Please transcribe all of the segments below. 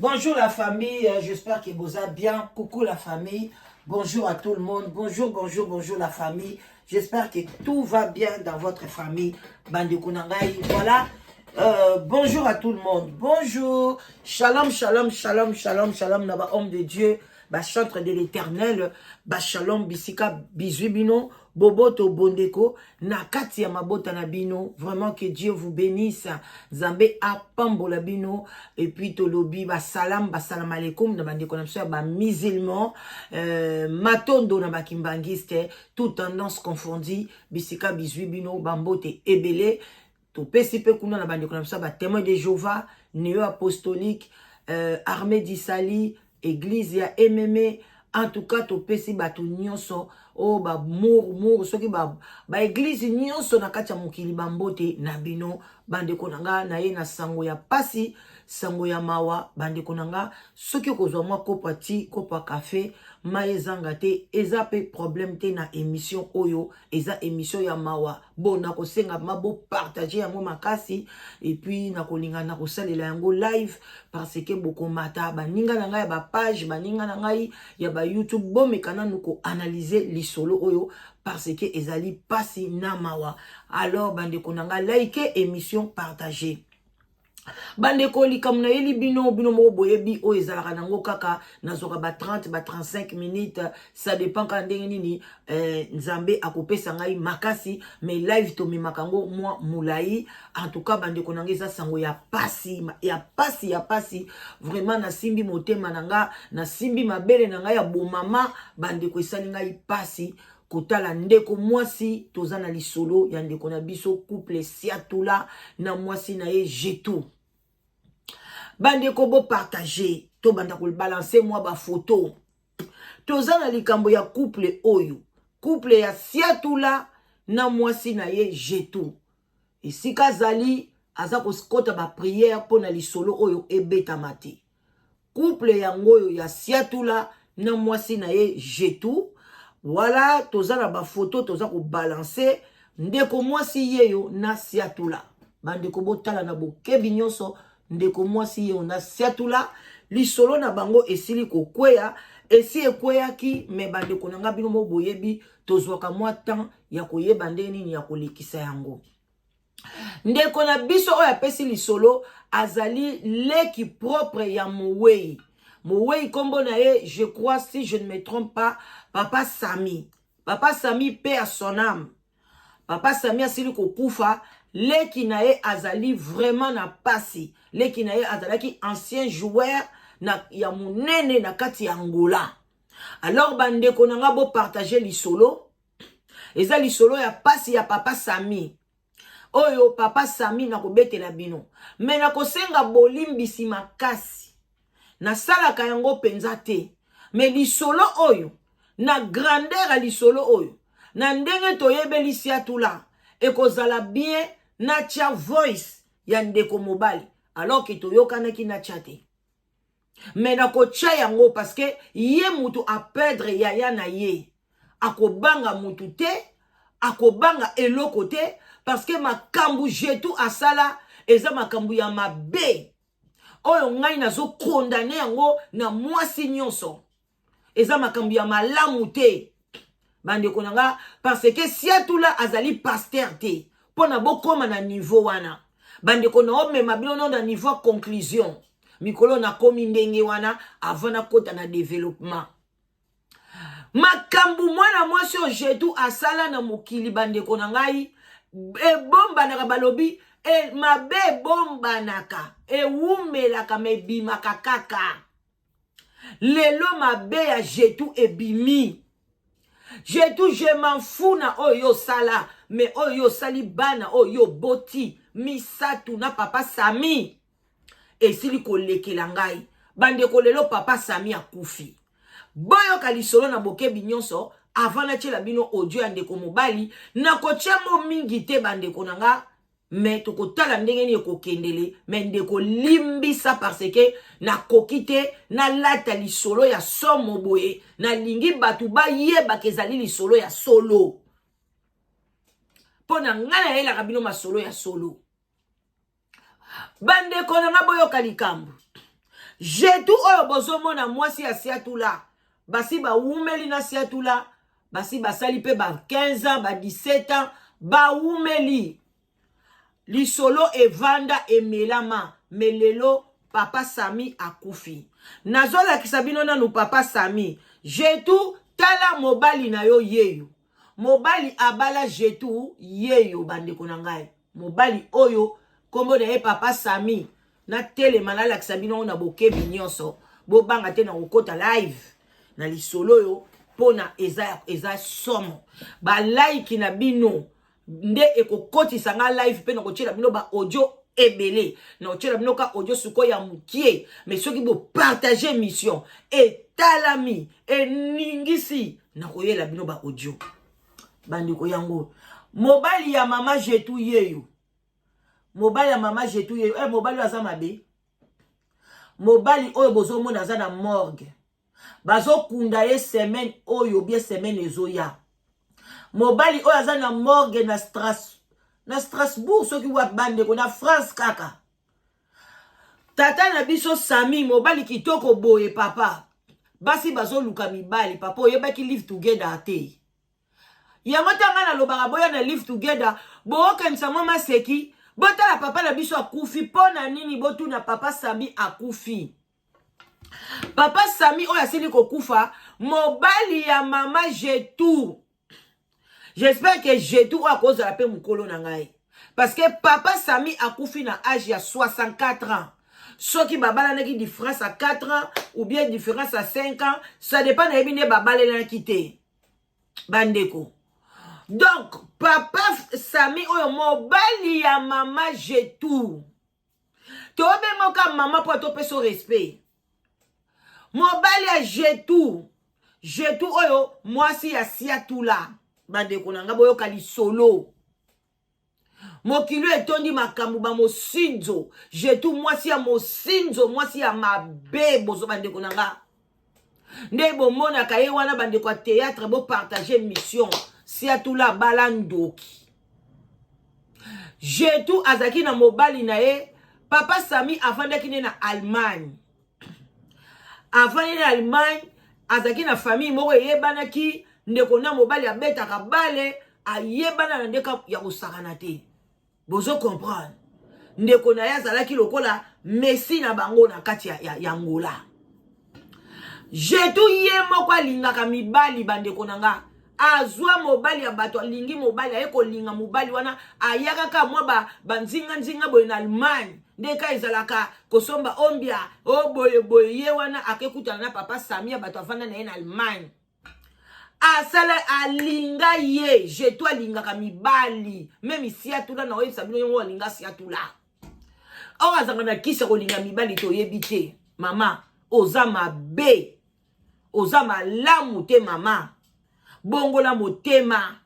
Bonjour la famille, j'espère que vous allez bien. Coucou la famille, bonjour à tout le monde. Bonjour, bonjour, bonjour la famille. J'espère que tout va bien dans votre famille. Bandeko na ngai, voilà. Bonjour à tout le monde. Bonjour. Shalom, shalom, shalom, shalom, shalom, na homme de Dieu, ba chantre de l'Éternel, ba shalom bisika bizwi bino, boboto bondeko na kati ya mabota na bino. Vraiment que Dieu vous bénisse. Nzambe apambola bino. Et puis tolobi ba salam, ba salam alaikum na bandeko na biso ya ba musulman, matondo na ba kimbanguiste, toute tendance confondue, bisika bizwi bino, bambote ebele. Topesi mpe kuna na bandeko na biso ya batémoin de Jéhovah, néo apostolique, armée d'Isali, église ya mm. En tout cas topesi bato nyonso oyo bamour soki baéglise nyonso na kati ya mokili, bambote na bino. Bandeko na nga, na ye na sango ya pasi, sango ya mawa. Bandeko na nga, soki okozwa mwa kopo ya ti, kopo ya kafe, mai ezanga te, eza mpe problème te. Na émission oyo eza émission ya mawa. Bon, nakosenga ma bopartage yango makasi et puis nakolinga na kosalela yango live parce que bokomata baninga na ngai ya bapage, baninga na ngai ya bayoutube, bomeka nanu koanalyse lisolo oyo parce que ezali pasi na mawa. Alors bandeko na ngai, like émission, partage. Bandeko, likambo nayeli bino, bino moko boyebi oyo ezalaka nango kaka nazwaka ba 30, ba 35 minutes, ça dépend kaka ndenge nini Nzambe akopesa ngai makasi. Mais live tomemaka yango mwa molai. En tout cas bandeko na ngai, eza sango ya pasi, ya pasi, ya pasi vraiment. Nasimbi motema na nga, nasimbi mabele na ngai ya bomama. Bandeko, esali ngai pasi kotala ndeko mwasi. Toza na lisolo ya ndeko na biso, couple Siatula na mwasi na ye Jetu. Bandeko, bopartage, tobanda kobalancer mwa bafoto. Toza na likambo ya couple oyo, couple ya Siatula na mwasi na ye Jetu. Esika azali, aza kokota baprière mpo na lisolo oyo ebetama te. Couple yango oyo ya Siatula na mwasi na ye Jetu, wala toza na bafoto, toza kobalancer ndeko mwasi yeyo na Siatula. Bandeko, botala na bokebi nyonso ndeko mwasi yeyo na Siatula. Lisolo na bango esili kokweya, esi ekweyaki. Me bandeko na nga, bino mo boyebi, tozwaka mwa temps ya koyeba ndenge nini ya kolekisa yango. Ndeko na biso oyo apesi lisolo azali leki propre ya mowei. Mowei, nkombo na ye, je crois, si je ne me trompe pas, Papa Sami. Papa Sami, paix à son âme. Papa Sami asili kokufa. Leki na ye azali vraiment na pasi. Leki na ye azalaki ancien joueur ya monene na kati ya Angola. Alors bandeko na nga, bopartage lisolo. Eza lisolo ya pasi ya Papa Sami oyo. Papa Sami, nakobetela bino, me nakosenga bolimbisi makasi. Nasalaka yango mpenza te, me lisolo oyo, na grandeur ya lisolo oyo, na ndenge toyebeli Siatula, ekozala bien natia voice ya ndeko mobali, alors ke toyokanaki natia te. Me nakotia yango parce que ye mutu aperdre yaya na ye, akobanga mutu te, akobanga eloko te, parce que makambo Jetu asala eza makambo ya mabe oyo ngai nazocondamner yango na mwasi nyonso. Eza makambo ya malamu te, bandeko na nga, parce que Siatula azali pasteur te mpo na bokóma na niveau wana. Bandeko, na omema bino no na niveau ya conclusion. Mikolo nakomi ndenge wana avant nakota na développement. Makambo mwana mwasi oyo Jetu asala na mokili, bandeko na ngai, ebombanaka. Balobi mabe ebombanaka, ewumelaka, ma ebimaka kaka. Lelo mabe ya Jetu ebimi. Jetu, je m'en fous na oyo osala, me oyo osali bana oyo oboti misatu na Papa Sami esili kolekela ngai. Bandeko, lelo Papa Sami akufi. Boyoka lisolo na bokebi nyonso avant natiela bino audio ya ndeko mobali. Nakotia mo mingi te, bandeko na nga, me tokotala ndenge nini ekokendele. Me ndeko, limbisa parce que nakoki te nalata lisolo ya somo boye. Nalingi bato bayebaka ezali lisolo ya solo, mpo na ngai nayelaka bino masolo ya solo. Bandeko na nga, boyoka likambo. Jetu oyo bozomona mwasi ya Siatula, basi bawumeli na Siatula, basi basali mpe ba 15 ans, ba 17 ans, bawumeli. Lisolo evanda emelama, me lelo papa Sami akufi. Nazolakisa bino nanu papa Sami. Jetu, tala mobali na yo yeyo. Mobali abala Jetu yeyo, bandeko na ngai. Mobali oyo kombo na ye papa Sami. Natelema nalakisa bino na bokebi nyonso. Bobanga te na kokota live na lisolo oyo mpona eza, eza somo. Ba like na bino nde ekokotisa nga live mpe nakotiela bino ba audio ebele. Nakotiela bino ka audio sikoyo ya mokie, mais soki bopartage mission etalami eningisi, nakoyela bino ba audio. Bandeko, yango mobali ya mama Jetu yeyo, mobali ya mama Jetu yeyo. Eh, mobali oyo aza mabe. Mobali oyo bozomona aza na morgue, bazokunda ye semaine oyo bie semaine ezoya. Mobali oyo aza na morgue na Strasbourg, soki wapi, bandeko, na France kaka. Tata na biso Sami, mobali kitoko boye, papa. Basi bazoluka mibali, papa. Oyebaki live together te. Yango ntango nalobaka boya na live together, bookanisa mwa maseki. Botala, papa na biso akufi mpo na nini? Botuna, papa Sami akufi. Papa Sami oyo asili kokufa, mobali ya mama Jetu. J'espère que Jetu oyo akozala mpe mokolo na ngai, parce que papa Sami akufi na age ya 64 ans. Soki babalanaki différence à 4 ans ou bien différence à 5 ans, ça dépend, nayebi nde babalelanaki te, bandeko. Donc papa Sami oyo, mobali ya mama Jetu, tobengoka mama mpo topesa respect. Mobali ya Jetu, Jetu oyo mwasi ya Siatula. Bandeko na nga, boyoka lisolo. Mokili etondi makambo bamosinzo. Jetu mwasi ya mosinzo, mwasi ya mabe. Bozo, bandeko na nga, nde bomonaka ye wana. Bandeko ya théâtre, bopartage mission. Siatula abala ndoki. Jetu azalaki na mobali na ye papa Sami, afandaki nde na Allemagne. Afandi na Allemagne, azalaki na famille moko eyebanaki. Ndeko na mobali abetaka bale, ayebana na ndeka ya kosakana te. Bozo comprendre, ndeko na ye azalaki lokola Messi na bango na kati ya Angola. Jetu ye moko alingaka mibali, bandeko na nga. Azwa mobali ya bato, alingi mobali, aye kolinga mobali wana, ayakaka mwa banzinganzinga boye na Allemagne, nde ka ezalaka kosomba ombia o boye boye. Ye wana akekutana na papa Sami ya bato, afanda na ye na Allemagne, asala alinga ye. Jetu alingaka mibali, même Siatula. Na oyebisa bino, yango alinga Siatula oyo azalaka na kisi ya kolinga mibali, toyebi te. Mama, oza mabe, oza malamu te. Mama, bongola motema.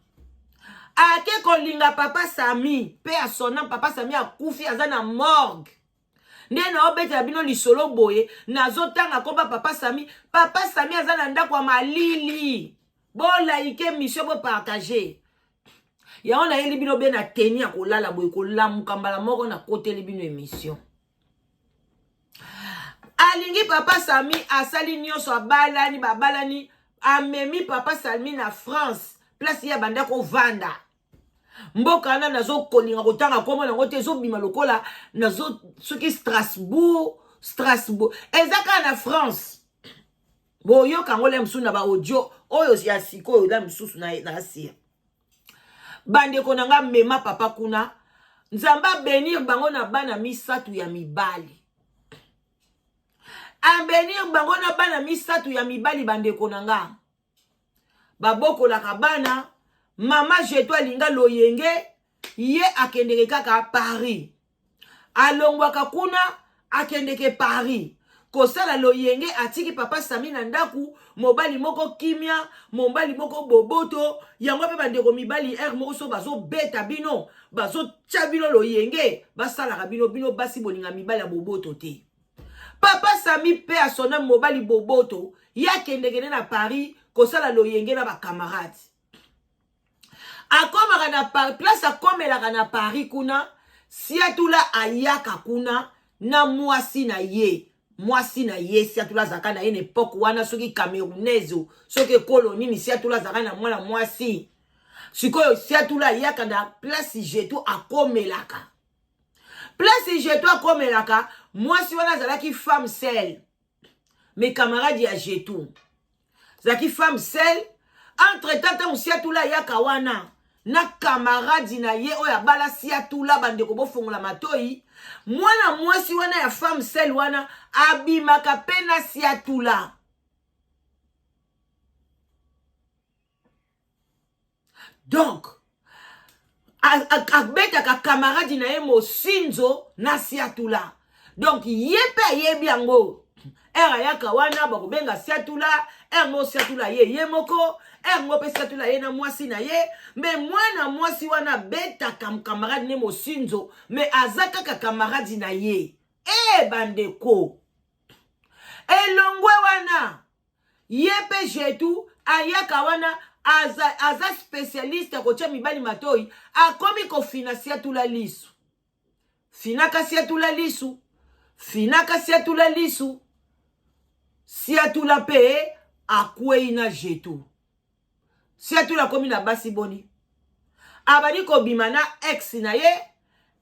Ake kolinga papa Sami mpe asona. Papa Sami akufi, aza na morgue. Nde naobetela bino lisolo boye, nazotanga komba papa Sami. Papa Sami aza na ndako ya malili. Bolike mission, bopartage. Yango nayeli bino be na teni ya kolala boye, kolamuka mbala moko nakoteli bino émission. Alingi papa Sami, asali nyonso, abalani, babalani, amemi papa Sami na France, place ye abanda kovanda. Mboka wana nazokolinga kotanga kombo nango te, ezobima lokola nazo soki Strasbourg. Strasbourg eza kaka na France. Boyoka yango le mosusu na baaudio oyo ya sikoyo, la mosusu na asia. Bandeko na nga, mema papa kuna. Nzambe abénir bango na bana misato ya mibali, abénir bango na bana misato ya mibali. Bandeko na nga, babokolaka bana. Mama Jeto alinga loyenge, ye akendeke kaka Paris, alongwaka kuna, akendeke Paris kosala loyenge, atiki papa Sami na ndako. Mobali moko kimia, mobali moko boboto. Yango mpe bandeko mibali, ere moko so bazobeta bino, bazotia bino loyenge, basalaka bino. Bino basi bolinga mibali ya boboto te. Papa Sami mpe asona mobali boboto, ye akendekende na Paris kosala loyenge na bacamarade. Akomaka na place, akomelaka na Paris kuna. Siatula ayaka kuna na mwasi na ye. Mwasi na ye Siatula azalaka na ye na epoque wana, soki camerounaise soki ekolo nini, Siatula azalaka na mwana mwasi. Sikoyo Siatula ayaka na place Jetu akomelaka, place Jetu akomelaka, mwasi wana azalaki femme seule, mais camarade ya Jetu azalaki femme seule. Entre temps, ntango Siatula ayaka wana na camarade na ye oyo abala Siatula, bandeko bofongola matoi, mwana mwasi wana ya femme seule wana abimaka mpe na Siatula. Donc abetaka camarade na ye mosinzo na Siatula. Donc ye mpe ayebi yango, ere ayaka wana bakobenga Siatula, ere mo Siatula ye ye moko, ere ngo mpe Siatula ye na mwasi na ye. Mais mwana mwasi wana abetaka camarade ne mosinzo, mais aza kaka camarade na ye. E bandeko, elongwe wana, ye mpe Jetu ayaka wana, aza, aza spécialiste ya kotia mibali matoi. Akomi kofina Siatula lisu, finaka Siatula lisu, finaka Siatula lisu. Siatula mpe akwei na Jetu. Siatula akomi na basi boni, abandi kobima na ex na ye,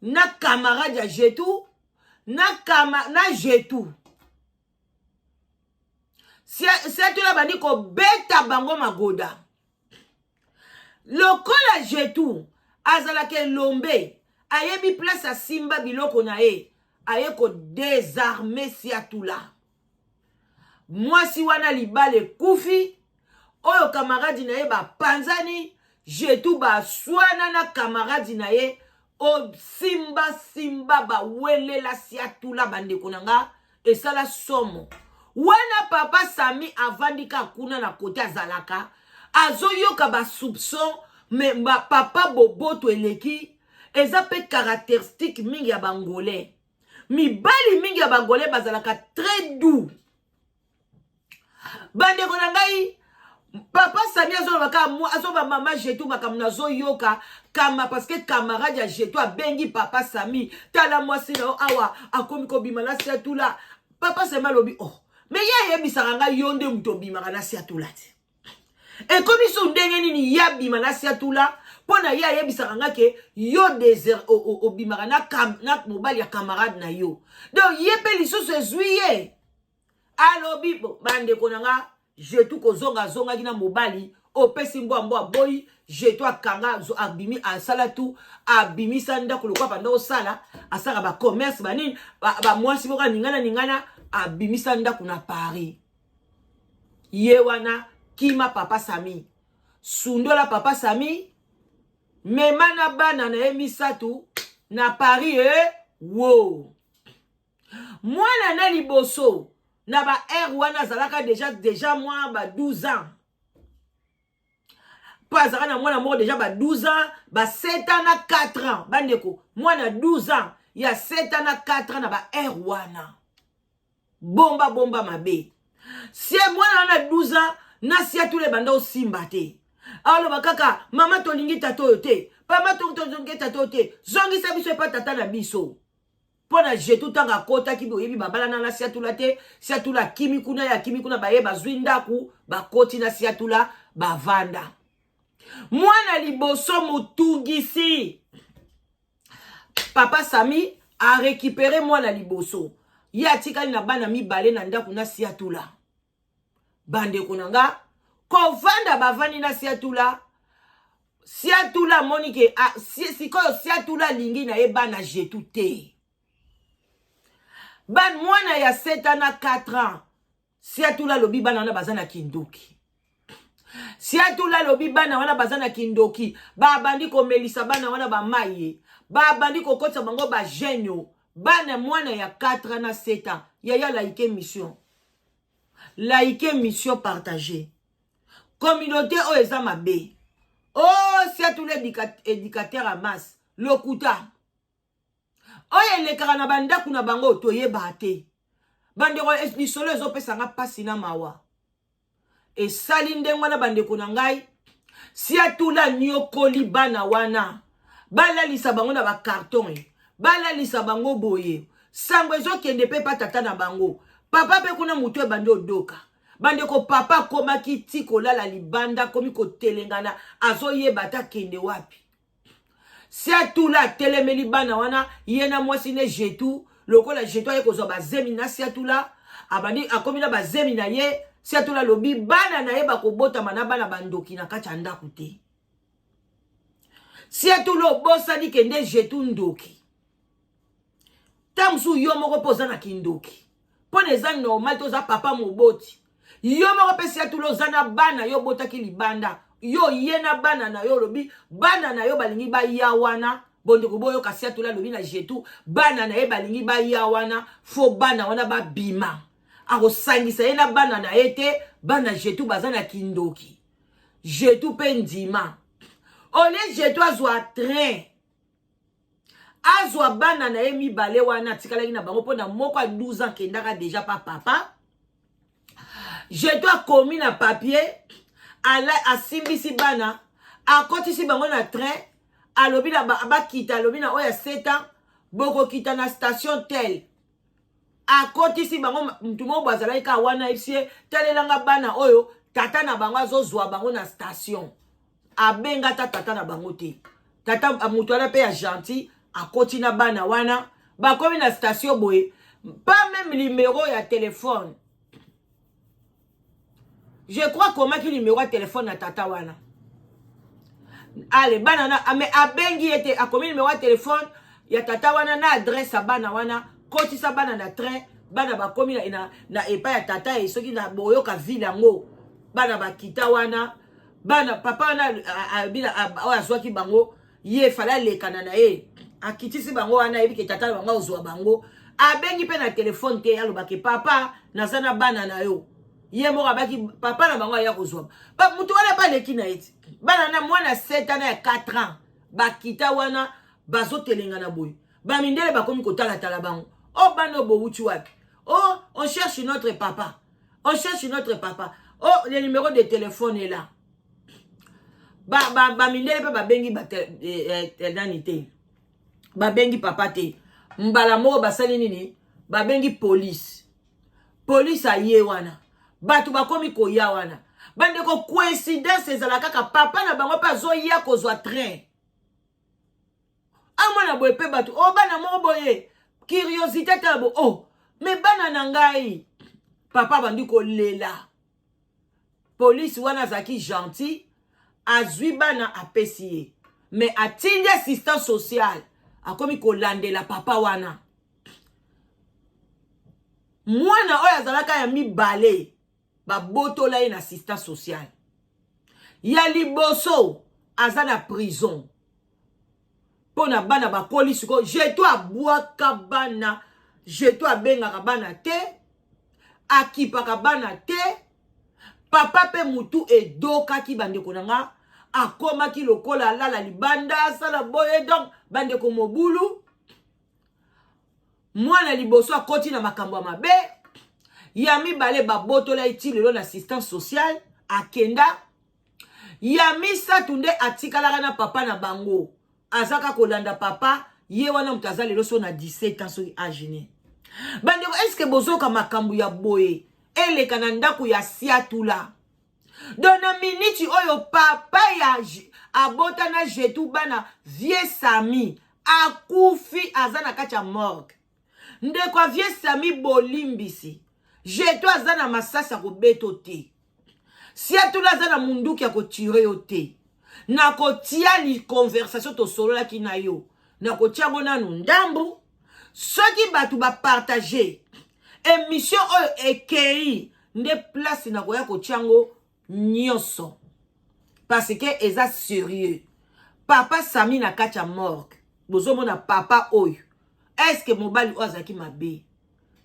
na camarade ya Jetu, na Jetu. Siatula abandi kobeta bango magoda. Lokola Jetu azalaka elombe, ayebi place asimba biloko na ye, aye kodésarmer Siatula. Mwasi wana libala ekufi, oyo camarade na ye bapanzani. Jetu baswana na camarade na ye, osimba simba, bawelela Siatula. Bandeko na nga, esala somo wana. Papa Sami avandi ka kuna na kote, azalaka azoyoka basoupçon, mais ba, papa boboto eleki. Eza mpe caractéristique mingi ya Bangolais. Mibali mingi ya Bangolais bazalaka très doux. Bandeko na ngai, papa Sami azoloba kaka, azoba mama Jetu, makambo nazoyoka kama, parce que camarade ya Jetu abengi papa Sami: "Tala mwasi na yo awa akomi kobima na Siatula." Papa Sami alobi: "Oh, mais ye ayebisaka ngai yo nde moto obimaka na Siatula te. Ekomi so ndenge nini ye abima na Siatula? Mpo na ye ayebisaka nga ke yo deser obimaka na mobali ya camarade na yo." Donc ye mpe lisusu ezwi ye, alobi: "Bo, bandeko na nga." Jetu kozonga, azongaki na mobali, opesi mbwa, mbwa aboyi. Jetu akanga, abimi, asala tu, abimisa ndako lokwa banda osala, asalaka bacommerce banini, bamwasi moko aningana ningana, abimisa ndako na Paris. Ye wana kima papa Sami, sundola papa Sami, mema na bana na ye misato na Paris. E wo mwana na liboso na ba ere wana azalaka déjà mwa ba 12 ans, mpo azalaka na mwana moko déjà ba 12 ans, ba 7 ans na 4 ans. Bandeko, mwana 12 ans ya 7 ans na 4 ans na ba ere wana, bomba bomba mabe. Sie mwana wana 12 ans na Siatula ebanda osimba te, aloba kaka: "Mama, tolingi tata oyo te. Mama, tolingi tata oyo te. Zongisa biso epa tata na biso." Mpo na Jetu, ntango akotaki, oyebi, babalana na Siatula te. Siatula akimi kuna, ye akimi kuna, baye bazwi ndako, bakoti na Siatula, bavanda. Mwana liboso motungisi papa Sami, arécupérer mwana liboso, ye atikali na bana mibale na ndako na Siatula. Bandeko na nga, kovanda bavandi na Siatula, Siatula amoni ke sikoyo Siatula alingi na ye bana Jetu te. Mwana ya 7 ans na 4 ans, Siatula alobi bana wana baza na kindoki. Siatula alobi bana wana baza na kindoki. Babandi komelisa bana wana bamai ye, babandi kokotisa bango bagenio bana, mwana ya 4 ans na 7 ans. Yaya, like mission, like mission, partage. Communauté oyo eza mabe. O oh, Siatula éducateur ya masse, lokuta oyo elekaka na bandako na bango toyeba te. Bandeko, lisolo ezopesanga mpasi na mawa. Esali ndenge wana, bandeko na ngai, Siatula nyokoli bana wana, balalisa bango na bacarton, balalisa bango boye. Sango ezokende mpe pa tata na bango. Papa mpe kuna motu ebandi odoka. Bandeko, papa akomaki ti kolala libanda, akomi kotelengana, azoyeba ata akende wapi. Siatula atelemeli bana wana, ye na mwasi ne Jetu. Lokola Jetu aye kozwa bazemi na Siatula, abandi akomi na bazemi na ye. Siatula alobi bana na ye bakobotama na bana bandoki na kati ya ndako te. Siatula, obosani kende Jetu ndoki. Ta mosusu yo moko mpo oza na kindoki, mpo na eza normal te. Oza papa moboti, yo moko mpe Siatula oza na bana, yo obotaki libanda, yo ye na bana na yo, olobi bana na yo balingi baya wana. Bondeko, boyoka, Siatula alobi na Jetu bana na ye balingi baya wana, faut bana wana babima, akosangisa ye na bana na ye te. Bana Jetu baza na kindoki. Jetu mpe ndima olie. Jetu azwa train, azwa bana na ye mibale wana atikalaki na bango, mpo na moko ya 12 ans akendaka déjà pa papa. Jetu akomi na papier, asimbisi bana, akotisi bango na train, alobi na bakita, alobi na oyo ya 7 ans: "Bokokita na station tel." Akotisi bango. Mutu moko bo azalaki kaka wana, ayebisi ye: "Talelanga bana oyo, tata na bango azozwa bango na station." Abenga ata tata na bango te. Tata moto wana mpe ya gentil akoti na bana wana, bakomi na station boye, pas même numéro ya telefone. Je crois komaki numéro ya telefone na tata wana. Ale bana na me abengi ye te, akomi numéro ya telefone ya tata wana na adresse ya bana wana. Kotisa bana na train, bana bakomi na epai ya tata ye. Soki na boyoka ville yango, bana bakita wana, bana papa wana oyo azwaki bango, ye fallait alekana na ye, akitisi bango wana, ayebi ke tata na bango azwa bango. Abengi mpe na telefone te, alobaki: "Papa, naza na bana na yo." Ye moko abaki papa na bango aya kozwa motu wana mpe aleki na ye ti bana na mwana 7 ans na ya 4 ans bakita wana, bazotelengana boye. Bamindele bakomi kotalatala bango: "O oh, bana oyo bowuti wapi?" "Oh, on cherche notre papa, on cherche notre papa." "Oh, le numéro de téléphone est là." Bamindele mpe babengi nani te, babengi papa te. Mbala moko basali nini? Babengi police. Police aye wana, bato bakomi koya wana. Bandeko, coïncidence ezala kaka papa na bango mpe azoya kozwa train, amona boye mpe bato o oh, bana moko boye, curiosité tala bo: "Oh, mais bana na ngai." Papa bandi kolela. Polisi wana azalaki gentil, azwi bana, apesi ye, mais atindi assistant social akomi kolandela papa wana. Mwana oyo azalaka ya mibale, babotola ye na assistant social. Ya liboso aza na prison mpo na bana bakoli sikoyo. Jeto abwaka bana, Jeto abengaka bana te, akipaka bana te. Papa mpe mutu edokaki. Bandeko na nga, akomaki lokola alala libanda, asala boye. Donc bandeko, mobulu. Mwana liboso akoti na makambo ya mabe, ya mibale babotola ye ti lelo na assistance sociale akenda, ya misato nde atikalaka na papa na bango, azaka kolanda papa. Ye wana moto aza lelo so na 17 ans, soki age ne. Bandeko, est-ce bozoyoka makambo ya boye eleka na ndako ya Siatula? Donc na miniti oyo, papa ya abota na Jetu bana, vieux Sami, akufi, aza na kati ya morgue. Ndeko ya vieux Sami, bolimbisi, Jetu aza na masasi ya kobeto te, Siatula aza na munduki ya kotirer yo te. Nakotia li conversation tosololaki na yo, nakotia yango nanu ndambu. Soki bato bapartager émission oyo ekei nde place, nakoya kotia yango nyonso parce que eza sérieux. Papa Sami na kati ya morgue, bozomona papa oyo. Est-ce mobali oyo azalaki mabe?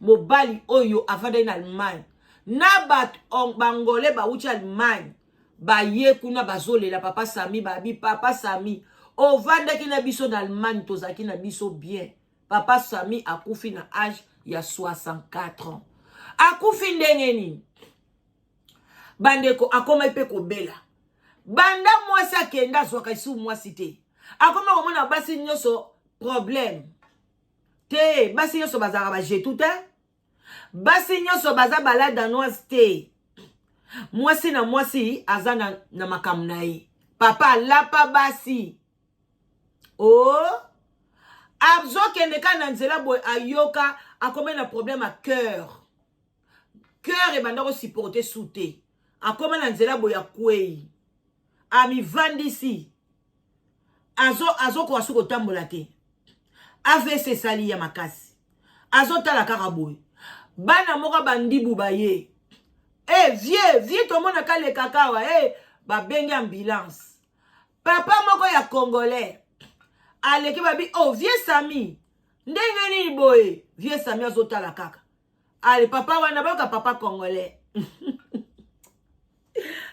Mobali oyo avandaki na Allemagne na bato bangolais bauti Allemagne, baye kuna, bazolela papa Sami. Babi: "Papa Sami, ovandaki na biso na Allemagne, tozalaki na biso bien." Papa Sami akufi na age ya 64 ans. Akufi ndenge nini, bandeko? Akomai mpe kobela. Banda mwasi akende, azwaka lisusu mwasi te. Akoma komona basi nyonso problème te. Basi nyonso bazalaka bajetu te. Basi nyonso baza bala danoise te. Mwasi na mwasi aza na makambo na ye. Papa alapa basi. Oh! Azokende kaka na nzela boye ayoka akomi na problème ya cœur. Cœur ebanda kosupporte su te. Akoma na nzela boye akwei. Amivandisi. Azokoka su kotambola te. AVC esali ya makasi. Azotala kaka boye. Bana moko bandibu baye. Eh vieux, vieux tomona kaleka kawa eh babengi ambulance. Papa moko ya congolais aleki babi oh vieux Sami ndenge nini boye? Vieux Sami azotala kaka. Ale papa wana bayoka papa congolais.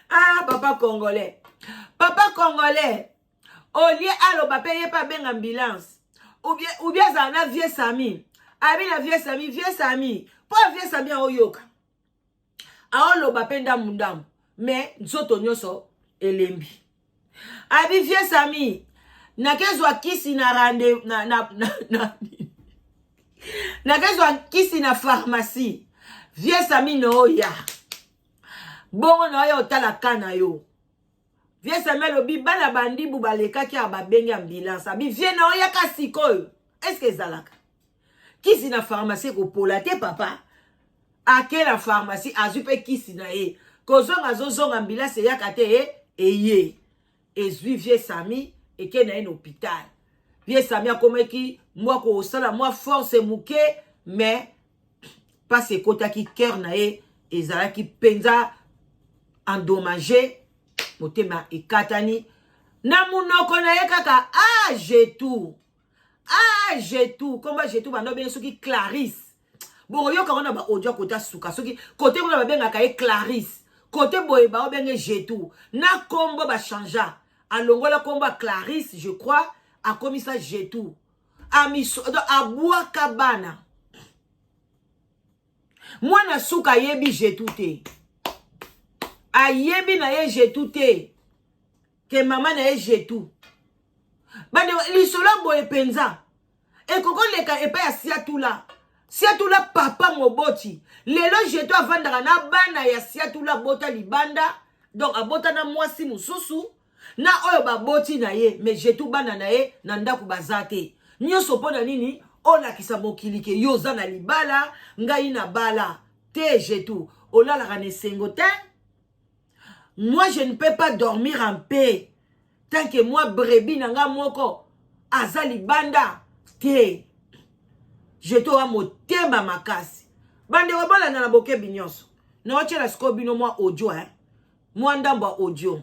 Ah papa congolais. Papa congolais olie aloba pe ye pa benga ambulance. Ou bien azala na vieux Sami. Abi na vieux Sami, vieux Sami. Po vieux Sami aoyoka. Aoloba pe ndambu ndambu. Mais nzoto nyonso elembi. Abi vieux Sami, nakezwa kisi na rende na na na, na nakezwa kisi na pharmacie. Vieux Sami no ya. Bongo na yo otala kana yo. Vieux Sami alobi bana bandibu balekaki ya babengi ambulance. Abi vieux na oya kasikoyo. Est-ce que ezalaka? Kisi na pharmacie kopola te papa. Ake na pharmacie azwi pe kisi na ye. Kozonga azozonga ambulance eyaka te eye. Ezwi vieux Sami eke na ye na hôpital. Vieux Sami akomaki mwa kosala mwa force moke mais passe ekotaki cœur na ye ezalaki mpenza endommagé, motema ekatani na munoko na ye kaka ah jetou. Ah jetou, komba jetou bando bien soki Clarisse. Bokoyoka wana ba audio kota suka soki kote kuna babengaka ye Clarisse. Kote boye ba obenge jetou. Na kombo ba changea. Alongola kombo Clarisse, je crois, akomisa jetou. Amiso donc abwaka bana. Mwana suka ayebi jetou te. Ayebi na ye jetou te. Ke mama na ye jetou. Bande lisolo boye penza. Ekoko leka epai ya Siatula. Siatula papa moboti. Lelo jetou avandaka na bana ya Siatula bota libanda. Donc abota na mwasi mususu na oyo baboti na ye mais jetou bana na ye na ndako baza te. Nyonso pona nini olakisa mokili ke yo oza na libala ngai na bala te jetou olalaka na esengo te. Moi je ne peux pas dormir en paix tant que moi brebis na nga moko aza libanda te. Jetou wa motema makasi. Bandeko bolanda na bokebi nyonso. Na otiela sikoyo bino mwa audio hein. Mwa ndambo ya audio.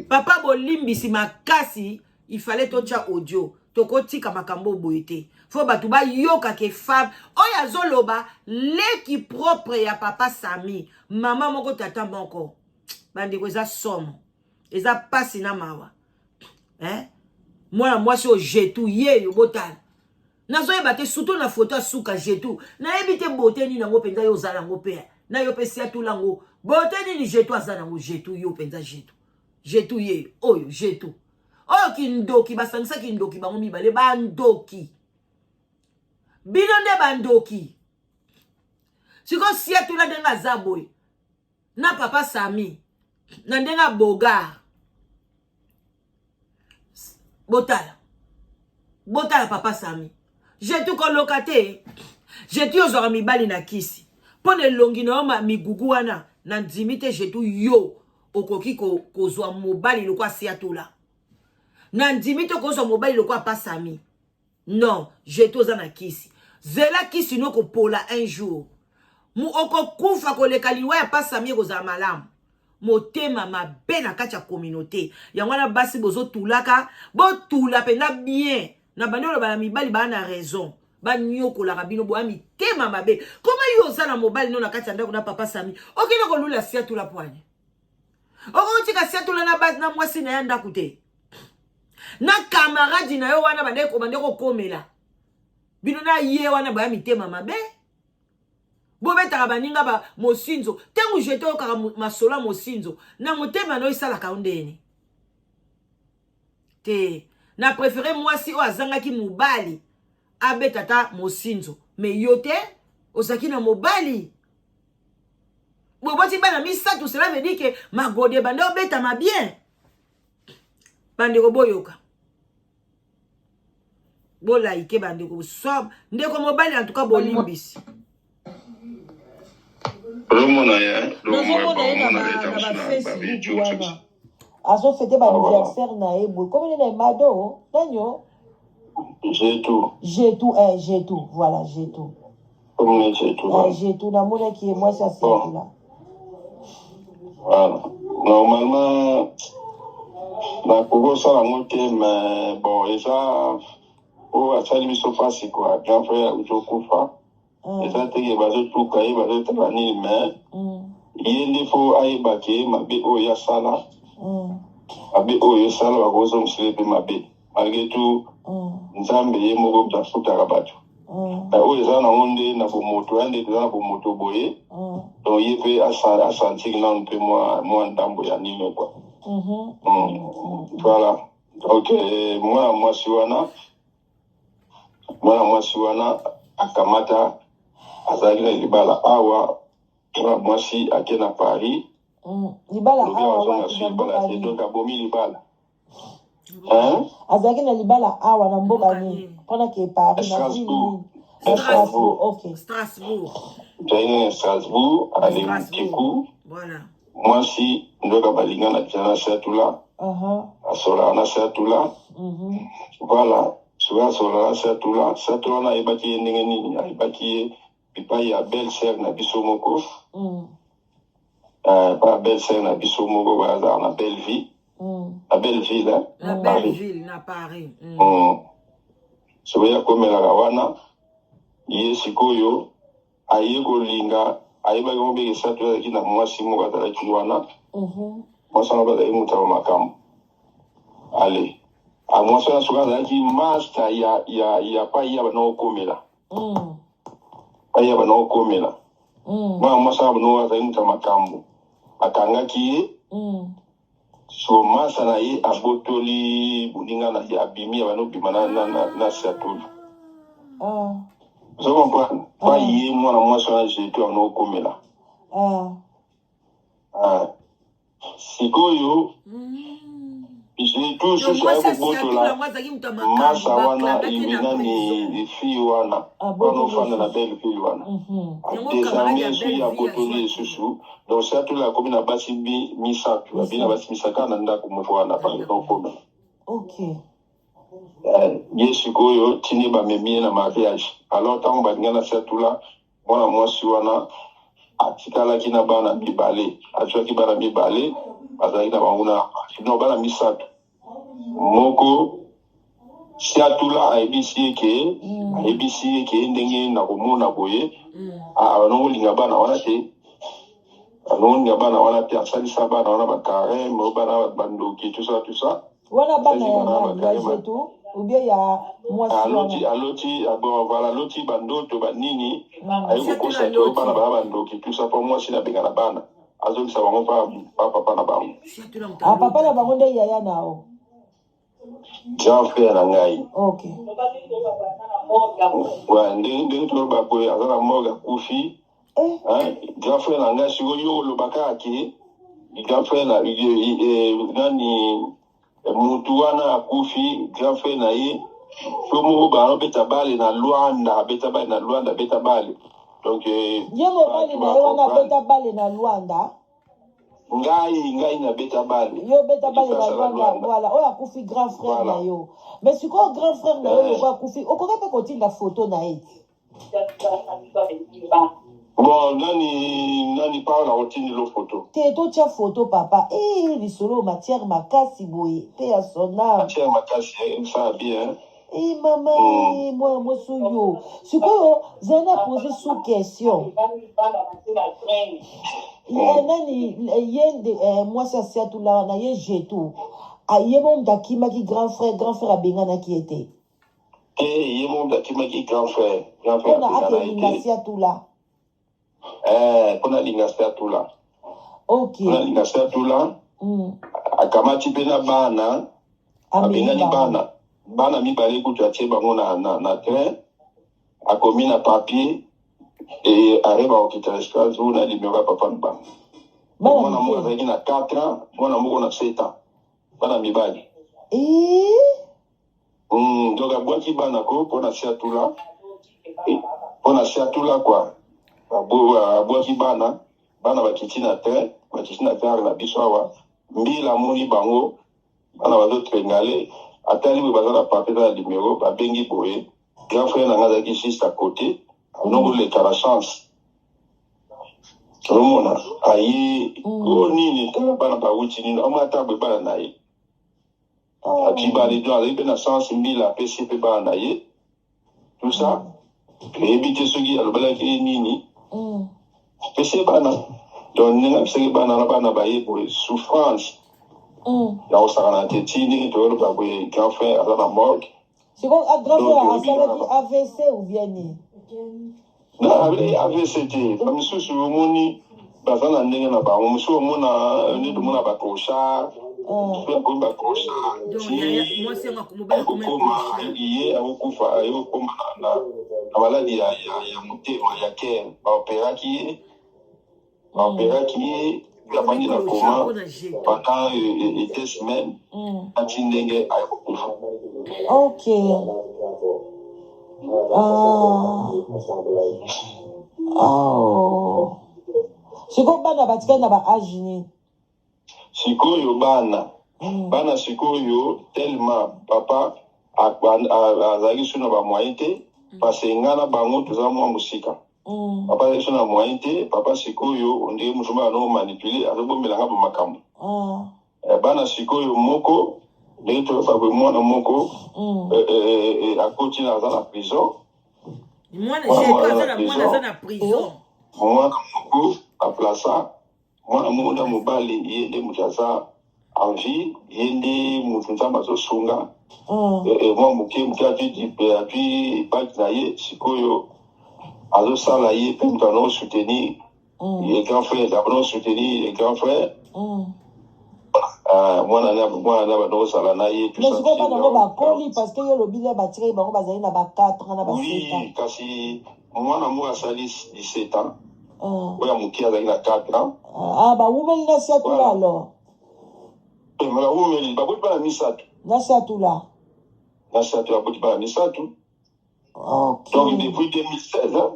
Papa bolimbisi makasi, il fallait totia audio. Tokotika makambo boye te. Faut batu bayoka ke femme oyo azoloba leki propre ya papa Sami, mama moko tata moko. Bandeko eza somo. Eza pasi na mawa. Hein? Mwana mwasi o jetou ye yo botala. Nazoyeba te surtout na photo asuka jetou. Nayebi te beauté nini yango penza yo ozala yango pe. Na yo pe siatula yango. Beauté nini jetou azala yango jetou yo penza jetou. Jetou ye oyo jetou. Oyo kindoki basangisa kindoki bango mibale bandoki. Bino nde bandoki. Siko siatula ndenge aza boye. Na papa Sami na ndenge ya bogar. Botala. Botala papa Sami. Jetou koloka te. Jetou ozwaka mibali na kisi. Pona elongi na yo migugu wana na ndimi te jetou yo okoki kozwa mobali lokwa siatula. Na ndimi te kozwa mobali lokwa pa Sami. Non, jetou oza na kisi. Zela kisi no kopola un jour. Mu okokufa koleka liwa ya pa Sami ekozala malamu. Motema mabe na kati ya communauté. Yango wana basi bozotulaka, botula pena bien. Na bandi oloba na mibali ba na raison. Banyokolaka bino boya mitema mabe. Koma yo oza na mobali no na kati ya ndako na papa Sami. Okende kolula siatula poigne. Okotika siatula na basi na mwasi na ya ndako te. Na camarade na yo wana bande ko kokomela. Bino na ye wana boya mitema mabe. Bobetaka baninga ba mosinzo. Tango jete okaka masolo ya mosinzo na motema no esalaka yo ndeni. Te na préféré mwasi oyo azangaki mobali abeta ta mosinzo. Mais yo te, ozalaki na mobali, boboti bana misato, cela veut dire que magode bande obetama bien. Bandeko, boyoka, bolaike. Bandeko, so ndeko mobali, en tout cas bolimbisi. Ozomona ye. Nazomona ye na baFacebook wana, azofêter baanniversaire na ye boye. Komi nini na mado nanyo? J'ai tout. J'ai tout, eh, j'ai tout, voilà, j'ai tout. Comme j'ai tout. Eh, j'ai tout. Namonaki ye, mwasi asiatula. Voilà, normalement nakoki kosala yango te, mais bon, eza oyo asali biso mpasi quoi. Grand frère auti okufa. Eza teke bazotuka ye, bazotala nini, mais ye nde faut ayeba ke mabe oyo asala, mabe oyo esala, bakozongisela mpe mabe. Malgré tout, Nzambe ye moko moto afutaka bato. Na oyo eza nango nde na bomoto ya nde eza na bomoto boye. Donc ye mpe asentir nanu mpe mwa ndambo ya nini quoi. Voilà, donc mwana mwasi wana akamata, azalaki na libala awa. Mwana mwasi ake na Paris. Libala lobi awa azonga wapi? su Na libala mboka te. nini? Donc abomi libala, hein? Azalaki na libala awa na mboka Mboka nini? nini? Mpona ke Paris na ville Strasbourg. nini? Na Strasbourg. Strasbourg, ok. Strasbourg. Azalaki na Strasbourg, ale. Strasbourg. Kiku. Voilà. Mwasi ndoka balingana deja na Siatula. Asolaka na Siatula. Voilà, soki asolaka na Siatula, Siatula wana ayebaki ye ndenge nini? Ayebaki ye bipai ya belle sœur na biso moko. Pa ya belle sœur na biso moko, bazalaka na belle vie, na belle ville, hein? Na Paris. Belleville na Paris. Soki akomelaka wana, ye sikoyo aye kolinga, ayebaki ngo beke Siatula azalaki na mwasi moko, azalaki wana. Mwasi wana bazalaki moto ya makambo. Ale a mwasi wana soki azalaki master ya pai ya bana okomela, pai ya bana okomela. Mwana mwasi wana bano azalaki moto ya makambo, bakangaki ye. So masa na ye abotoli boninga na ye, abimi, abandi obima na Siatula. Ozo comprendre pa? Ye mwana mwasi wana jetu abandi okomela. Ah. Sikoyo jetu Donc susu aye mwasi asiatula kobotola yango azalaki moto ya masa makambo, wana. bakangaki na Nani prison. fille wana wana Abotoli ofanda na lisusu. belle ville wana. Yango camarade ya Adésarmer soki belle vie abotoli azwaki. lisusu. Donc Siatula akomi na basi misato, abi na Misato. basi misato kaka na ndako moko wana okoma. Ye sikoyo tini bamemi ye na mariage. Alors ntango balinga na Siatula, mwana mwasi wana atikalaki na bana mibale, azwaki bana mibale, bazalaki na bango na no bana misato. Moko Siatula ayebisi ye ke ayebisi ye ke ndenge nakomona boye, abanda kolinga bana wana te, abanda kolinga bana wana te. Asalisa bana wana bacarême, bana bandoki, tout ça, tout ça. Wana bana asalisi ya bana nani? Ya bacarême. Jetu ou bien ya mwasi Aloti wana? Aloti, ah, bon voilà, aloti bandoto banini. Aye Siatula kokosa te aloti. bana baa bandoki, tout ça, mpo mwasi nabenga na bana, azongisa bango pa papa na bango. Siatula moto Ah, papa na alotaki. bango nde yaya na o? Grand frère na ngai. Wa ndenge toloba boye, aza na morgue, akufi. Eh. Hein, grand frère na ngai. Sikoyo yo oloba kaka ke grand frère na nani, mutu wana akufi, grand frère na ye so moko baobeta bale na Lwanda, abeta bale na Lwanda, abeta bale. Donc Ye mobali bato na ye wana bacomprendre. abeta bale na Lwanda? Ngai nabeta bale. Yo obeta bale na Kisasa na Lwanda. Lwanda. Voilà, oyo akufi grand frère Voilà. na yo. Mais sikoyo grand frère na yo loko akufi, okoki mpe kotinda foto na ye ti. Bon, nani paola otindilo photo. Te, totya foto, papa. E lisolo matière makasi boye mpe ya sonam. Matière makasi, ça bien. E mama. E mwana mwasi oyo sikoyo zala na pose sous question. Ye nani? Ye nde mwasi asiatula wana, ye Jetu, aye mo moto akimaki grand frère, grand frère abenganaki ye te? Te, ye moko moto akimaki grand frère, grand frère mpona abengana ye akelinga te. Siatula. Mpona alinga Siatula. Mpona alinga Siatula. Akamati mpe na bana. Amemi Abengani bango. Bana mibale kutu atie bango na train. Akomi na papier e arrêt bakokita na Strasbourg na numero ya papa na bango. Bana Mwana moko mike. azalaki na 4 ans, mwana moko na 7 ans. Bana mibali. Eh? Donc abwaki bana ko mpo na siatula, mpo na siatula quoi. Abwaki bana, bana bakiti na train, bakiti na gare na biso awa. Mbila amoni bango, bana bazotringale, atali boye baza na papier, eza na numero, babengi boye. Grand frère na nga azalaki juste à côté, anokoleka na chance. Ozomona aye o nini, tala bana bawuti nini, omona ata boye bana na ye. Oh. Ati bana, donc azali mpe na chance, mbila apesi mpe bana na ye, tout ça. Toyebi te soki alobelaki ye nini. Apesi ye bana, donc ndenge apesaki bana na bana baye boye, souffrance ya kosakana te. Ti ndenge toyoloba boye, grand frère aza na morgue. Sikoyo a grand Donc, frère oyebi asalaki kaka AVC ou bien nini? Na AVC te. Bamisusu omoni baza na ndenge na bango, mosusu omona nde tomona baclochard, mosusu akomi baclochard. Donc yaya Ti mwasi yango mobali akomi akokoma clochard. ye akokufa, ayokokoma na maladi ya motema, ya cœur. Baoperaki ye, baoperaki ye mpe Akomi afandi na clochard coma mpona jeton. pendant 2 semaines ati ndenge akokufa. Ok. Ah. Oh. Sikoyo bana batikali na ba age nini? Sikoyo bana, bana sikoyo, tellement papa azalaki so na bamoyen te, parce nga na bango toza mwa mosika. Papa azalaki so na moyen te. Papa sikoyo, ondenge mosu moko ano manipule, azobombelanga bamakambo. Bana sikoyo, moko ndenge toyoka boye, mwana moko akoti na, aza na prison. Mwana Mwana jeton moko aza aza na na mwana aza prison. na prison. Mwana moko aplasa, mwana moko nde mobali, ye nde moto aza en vie, ye nde moto Nzambe azosunga. Mwa moke moke azwi bac na ye, sikoyo azosala ye mpe moto ano soutenir ye grand frère, ano soutenir ye grand frère. Ah, mwana na bando kozala na ye, tout Mais ça. sikoyo bana yango bakoli? Parce que yo olobi le batikaki bango bazali na ba 4 ans na ba 7 ans. Oui, kasi mwana moko asali 17 ans. Ah. Oyo ya moke azalaki na 4 ans. Ah, bawumeli na siatula. Voilà. Alors Bawumeli, baboti bana misato. Na siatula. Na siatula, baboti bana misato. Ok. Donc depuis 2016, hein,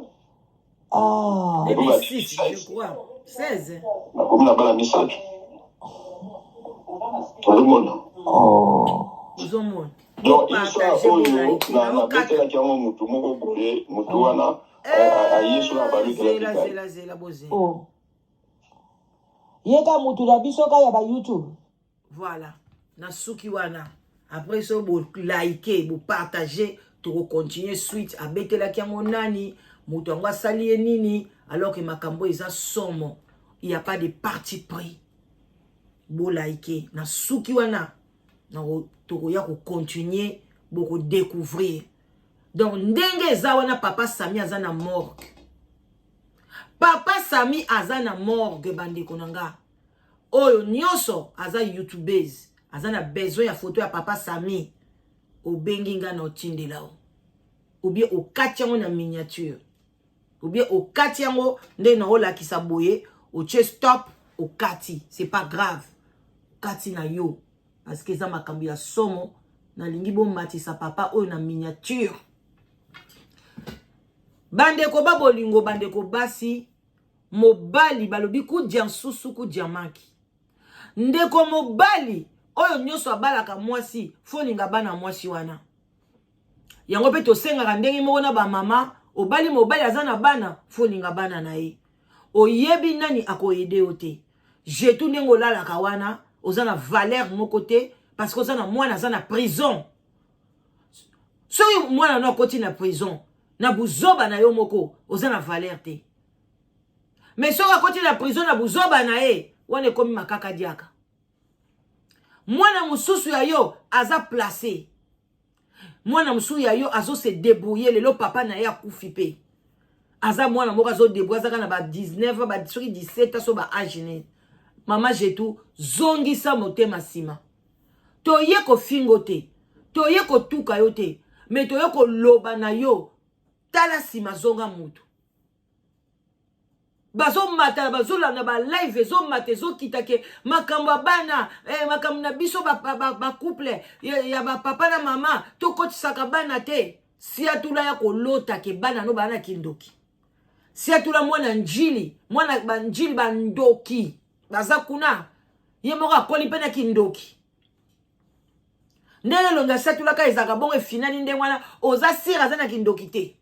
Ah. depuis ba 2006, je 2016 crois 16. Nakomi na bana misato, ozomona. Oh. Ozomona. Donc histoire Bopartage, oyo bolike naokata. Nabetelaki yango mutu moko boye, mutu wana aye so na balukelaki Zela. ngai. Zela, zela, bozela. Oh. Ye ka mutu na biso ka ya ba YouTube. Voilà, na suki wana. Après so bolike, bopartage, tokocontinue suite. Abetelaki yango nani? Moto yango asali ye nini? Alors que makambo eza somo, il y a pas de parti pris. Bolike, na suki wana, tokoya kocontinue, bokodécouvrir. Donc ndenge eza wana, papa Sami aza na morgue, papa Sami aza na morgue. Bandeko na nga oyo nyonso aza youtubeuse, aza na besoin ya foto ya papa Sami, obengi nga na otindela o, ou bien okati yango na miniature, ou bien okati yango nde na olakisa boye, otie stop, okati, c'est pas grave, okati na yo, parce que eza makambo ya somo. Nalingi bomatisa papa oyo na miniature. Bandeko ba bolingo, bandeko basi, mobali, balobi kudia nsusu kudia maki. Ndeko mobali oyo nyonso abalaka mwasi, folinga bana mwasi wana. Yango mpe tosengaka ndenge moko na bamama. Obali mobali aza na bana, folinga bana na ye. Oyebi nani akoaider yo te. Jetu, ndenge olalaka wana, oza na valeur moko te, parce que oza na mwana aza na prison. Soki mwana no akoti na prison na buzoba na yo moko, oza na valeur te. Mais soki akoti na prison na buzoba na ye wana, ekomi makaka diaka. Mwana mosusu ya yo aza place, mwana mosusu ya yo azose débrouiller. Lelo papa na ye akufi mpe aza mwana moko azodébrouiller, azaka na ba 19, soki 17, so ba age nini. Mama Jetu, zongisa motema nsima. Toye kofingo te, toye kotuka yo te, mais toye koloba na yo. Tala nsima, zonga motu. Bazomata, bazolanda ba live, ezomata, ezokita ke makambo ya bana, makambo na biso ba couple ya bapapa na mama, tokotisaka bana te. Siatula ya kolota ke bana no baa na kindoki. Siatula mwana njili, mwana banjili, bandoki baza kuna. Ye moko akoli mpe na kindoki. Ndenge elongi asiatulaka ezalaka bongo, efinani ndenge wana. Oza sûr aza na kindoki te?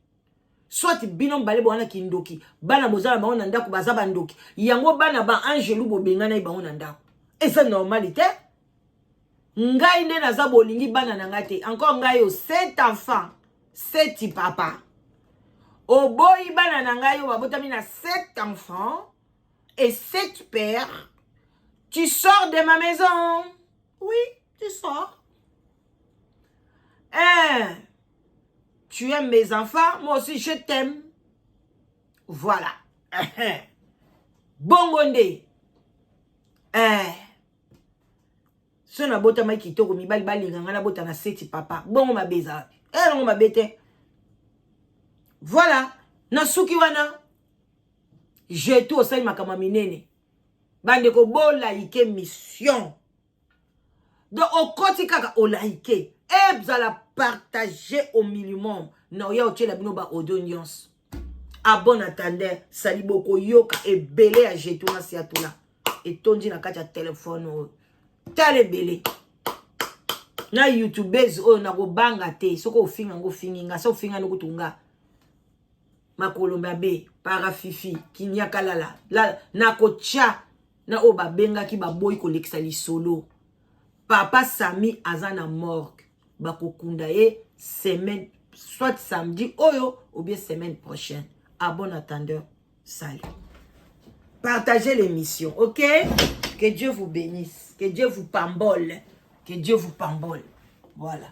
Soit bino mibale boza na kindoki, bana boza na bango na ndako baza bandoki. Yango bana ba angelu bobengana ye bango na ndako, eza normal te. Ngai nde naza bolingi bana na ngai te. Encore ngai oyo, sept enfant, sept papa, oboyi bana na ngai oyo babotami na sept enfants et sept pères. Tu sors de ma maison, oui, tu sors, hein? Tu aimes mes enfants, moi aussi je t'aime, voilà. Bongo nde, eh. So nabotamaki kitoko, mibali balinga ngai, nabota na sept papa. Bongo mabe eza wapi? Elongo mabe te. Voilà, nasuki wana. Jetu osali makambo ya minene. Bandeko, bolike mission. Donc okoti kaka, olike, ezala partage au minimum. Na oya otiela bino ba audio nyonso. À bon entendeur, sali. Bokoyoka ebele ya jetu na siatula etondi na kati ya telefone oyo. Tala ebele na youtubese oyo. Nakobanga te. Soki ofinga ngo, ofingi nga. So ofinga nokutu nga makolo mabe, parafifi kinyakalala nakotya na oyo babengaki, baboyi kolekisa lisolo. Papa Sami aza na morgue, bakokunda ye semaine, soit samedi oyo ou bien semaine prochaine. À bon entendeur, salut. Partagez l'émission, ok? Que Dieu vous bénisse, que Dieu vous pambole, que Dieu vous pambole. Voilà.